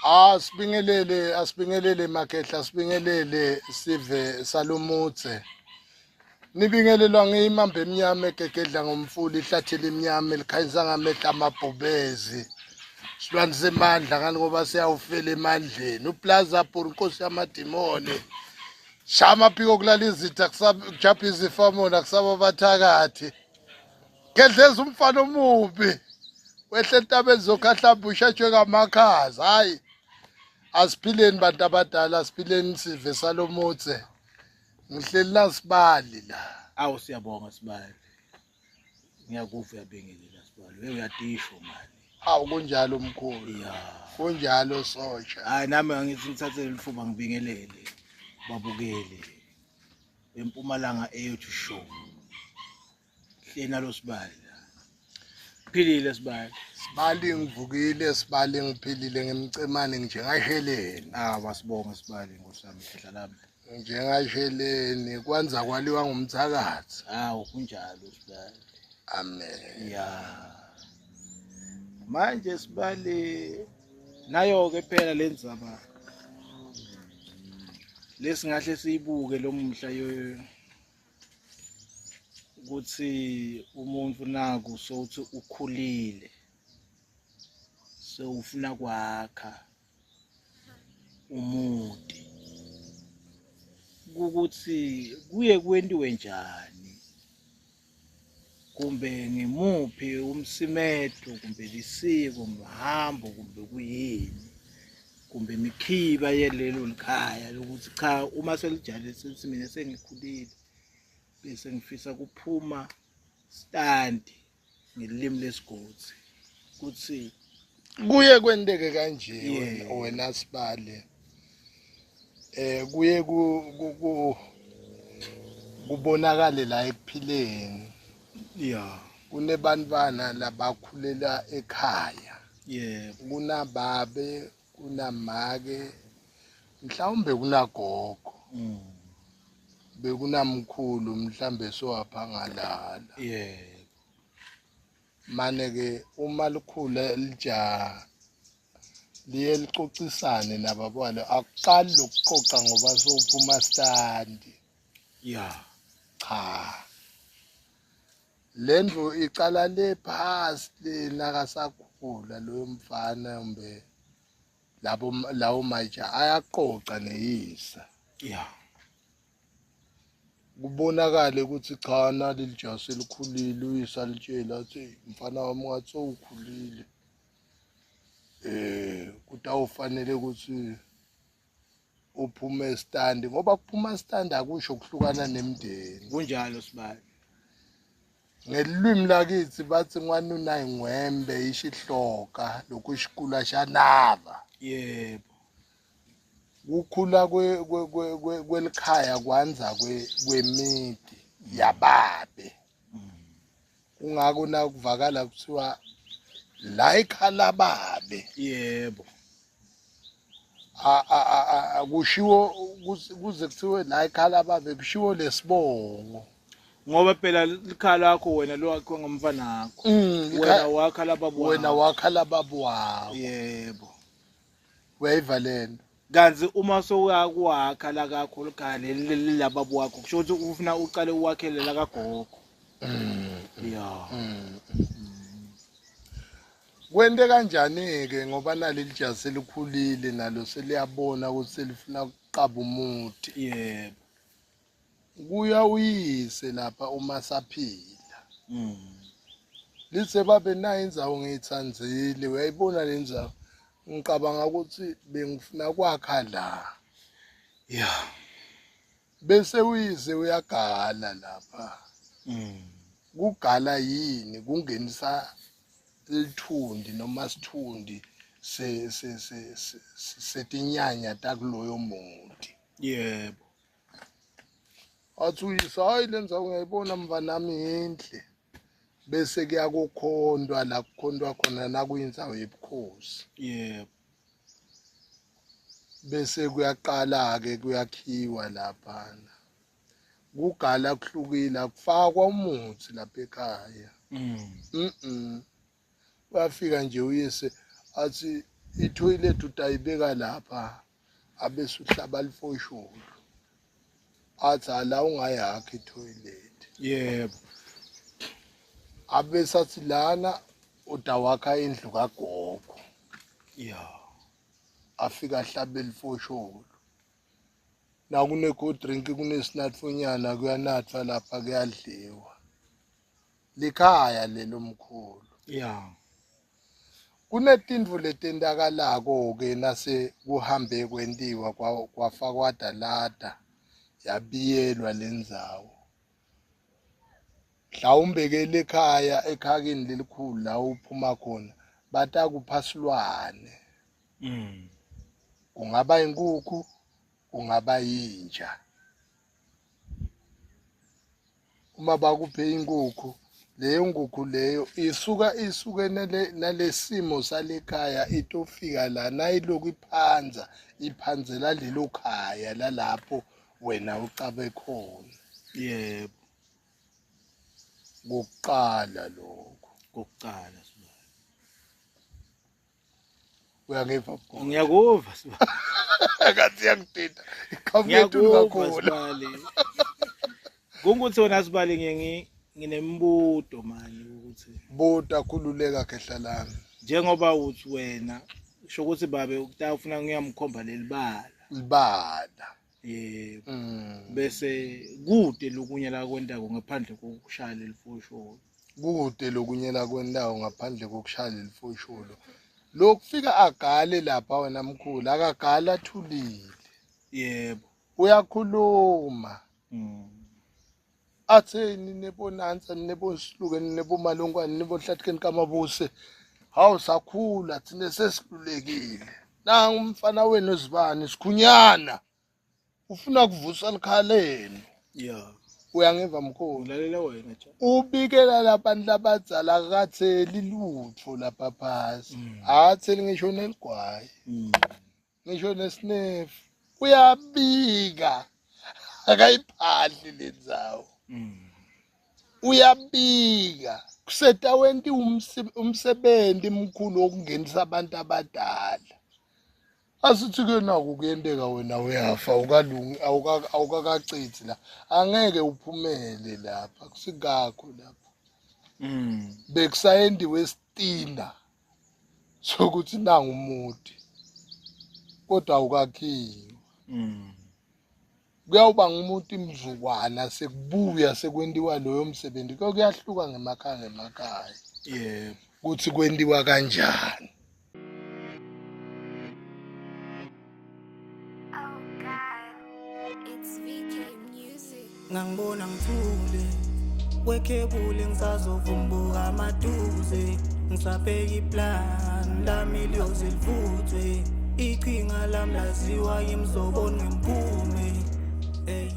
Asibingelele, asibingelele makhehla, sibingelele sive salomutse. Nibingelelwa ngiyimamba emnyama egegedla ngomfula ihlathi elimnyama elikhanyisa ngamehla amabhubezi. Silwane semandla ngani ngoba siyawufela emandleni. Uplaza bhuru inkosi yamadimoni. Shaya amaphiko kulala izitha kujabha izifamona kusaba abathakathi. Gedleza umfana omubi. Wehle entabeni zokhahlamba ushatshwe ngamakhaza. Hayi. Asiphileni bantu abadala, asiphileni sive salomutse. Ngihleli la sibali la. Awu siyabonga sibali. Ngiyakuva uyabingelela sibali. Wewe uyatisho mani. Awu kunjalo mkhulu. Ya. Kunjalo soja. Hayi nami angithi ngithathe lithuba ngibingelele babukeli beMpumalanga Eyethu Show. Hleli nalo sibali la. Philile sibali. Sibali ngivukile, sibali ngiphilile ngimcemane njengasheleni. Ah wasibonga sibali nkosi yami khehla lami. Njengasheleni kwanza kwaliwa ngumthakathi. Hawu kunjalo sibali. Amen. Ya. Manje sibali nayo ke phela lenzaba lesingahle siyibuke lomuhla yo ukuthi umuntu naku sowuthi ukhulile sewufuna kwakha umuti ukuthi kuye kwentiwe njani kumbe ngimuphi umsimedo kumbe lisiko mhambo kumbe kuyini kumbe imikhiba yelelo likhaya lokuthi cha uma selijale sethi mina sengikhulile bese ngifisa kuphuma standi ngelimi lesigodi kuthi kuye kwenteke kanje wena sibale eh kuye ku kubonakale la ekuphileni ya kunebantwana labakhulela ekhaya yebo kunababe kunamake mhlawumbe kunagogo mm. bekunamkhulu mhlambe sowaphangalala yebo mane ke uma likhula lijaha liye licocisane nababalo akuqali lokuqoqa ngoba sowuphuma standi ya cha lendlu icala le phasi le nakasakhula loyo mfana kumbe labo lawo matsha ayaqoqa neyisa ya kubonakale ukuthi cha nali lijasi elikhulile uyisa litshela athi mfana wami ngathi sowukhulile eh kutawufanele ukuthi uphume stand ngoba kuphuma stand akusho kuhlukana nemndeni kunjalo sibali ngelwimi lakithi bathi n'wanuna yingwembe ishihloka lokhu xikula xa nava yebo kukhula kwelikhaya kwandza kwemiti yababe kungako nakuvakala kuthiwa la ikhala babe yebo akushiwo kuze kuthiwe la ikhala babe kushiwo lesibongo ngoba phela likhala lakho wena lowakhiwa ngomfana wakho wena wakha laba wena wakha laba wakho yebo uyayiva lento kanti uma sowuyakwakha la kakho likhaya leli laba wakho kusho ukuthi ufuna uqale uwakhele la kagogo ya Kwente kanjani-ke ngoba naleli jazi selikhulile nalo seliyabona ukuthi selifuna ukuqaba umuthi. Yebo. Kuya uyise lapha uma saphila. Mm. Lithe babe nayo indzawo ngiyithandzile uyayibona le ndzawo. Ngicabanga ukuthi bengifuna kwakha la. Yeah. Bese uyise uyagala lapha. Mm. Kugala yini kungenisa lithundi noma sithundi se se se setinyanya takuloyo muti. Yebo. Athi uyise hayi le ndzawo ngiyayibona mvanami yinhle. Bese kuyakukhondwa la kukhondwa khona nakuyindzawo yebukhosi. Yebo. Bese kuyaqala-ke kuyakhiwa laphana. Kugala kuhlukile akufakwa umuthi lapha ekhaya. Mm. Mm. Uyafika nje uyise athi Ithoyilethi utayibeka lapha abese uhlaba lifosholo. Athi ala ungayakhi ithoyilethi. Yebo. Abese athi lana utawakha indlu kagogo. Ya. Afika ahlabe lifosholo. Nakune cold drink kunesinatfonyana kuyanathwa lapha kuyadliwa. Likhaya lelo mkhulu. Ya. Kunetintfo letentakalako ke nase kuhambe kwentiwa kwafakwa dalada yabiyelwa lendzawo. Mhlawumbe ke lekhaya ekhakeni lelikhulu la uphuma khona batakupha silwane. Kungaba inkukhu, kungaba yinja. Uma bakuphe inkukhu, leyo nkukhu leyo isuka isuke nalesimo salekhaya itofika la nayiloku iphanza iphanzela lelo khaya lalapho wena ucabe khona. Yebo. Kuqala lokho. Kokuqala sibali. Uyangiva mkhulu? Ngiyakuva sibali. Ngathi iyangidida. Iqhamuka etulu Ngiyakuva kakhulu. sibali. Kungukuthi wena sibali ngiye nginembuto manje ukuthi Buta khululeka khehla lami. njengoba uthi wena kusho ukuthi babe utafuna ngiyamkhomba lelibala. Libala. Yebo. Bese kude lokunye la kwentako ngaphandle kokushaya lelifosholo. Kude lokunye la kwentawo ngaphandle kokushaya lelifosholo. Lokufika agale lapha wena mkhulu akagala athulile. Yebo. Uyakhuluma. Athe ninebonansa ninebosiluke ninebomalongwane ninebohlathikeni kamabuse. Hawu sakhula thina sesilulekile. Nangu umfana wenu zibani sikhunyana. Ufuna kuvusa likhaleni. Yeah. Uyangiva mkhulu? Ngilalela wena cha. Ubikela labantu labadzala akatheli lutho lapha phasi. Akatheli ngisho neligwayi. Ngisho nesinefu. Uyabika. Akayiphahli lendzawo. Uyabika. Kusetawenti umsebenzi mkhulu wokungenisa abantu abadala. Asithi ke naku kuyenteka wena uyafa awukalungi awukakacithi la. Angeke uphumele lapha kusikakho lapha. Bekusayendiwe esitina sokuthi nangu umuti kodwa awukakhiwe. Kuyawuba ngumuntu imzukwana sekubuya sekwentiwa loyo msebenzi. Kuyahluka ngemakhaya ngemakhaya. Yebo. Kuthi kwentiwa kanjani. Oh God, it's VK Music. Ngangibona ngithule kwekhebule ngisazovumbuka amaduze ngisabheka iplan lami liyoze livuthwe iqhinga lami laziwa yimzoboni ngemphume. Hey.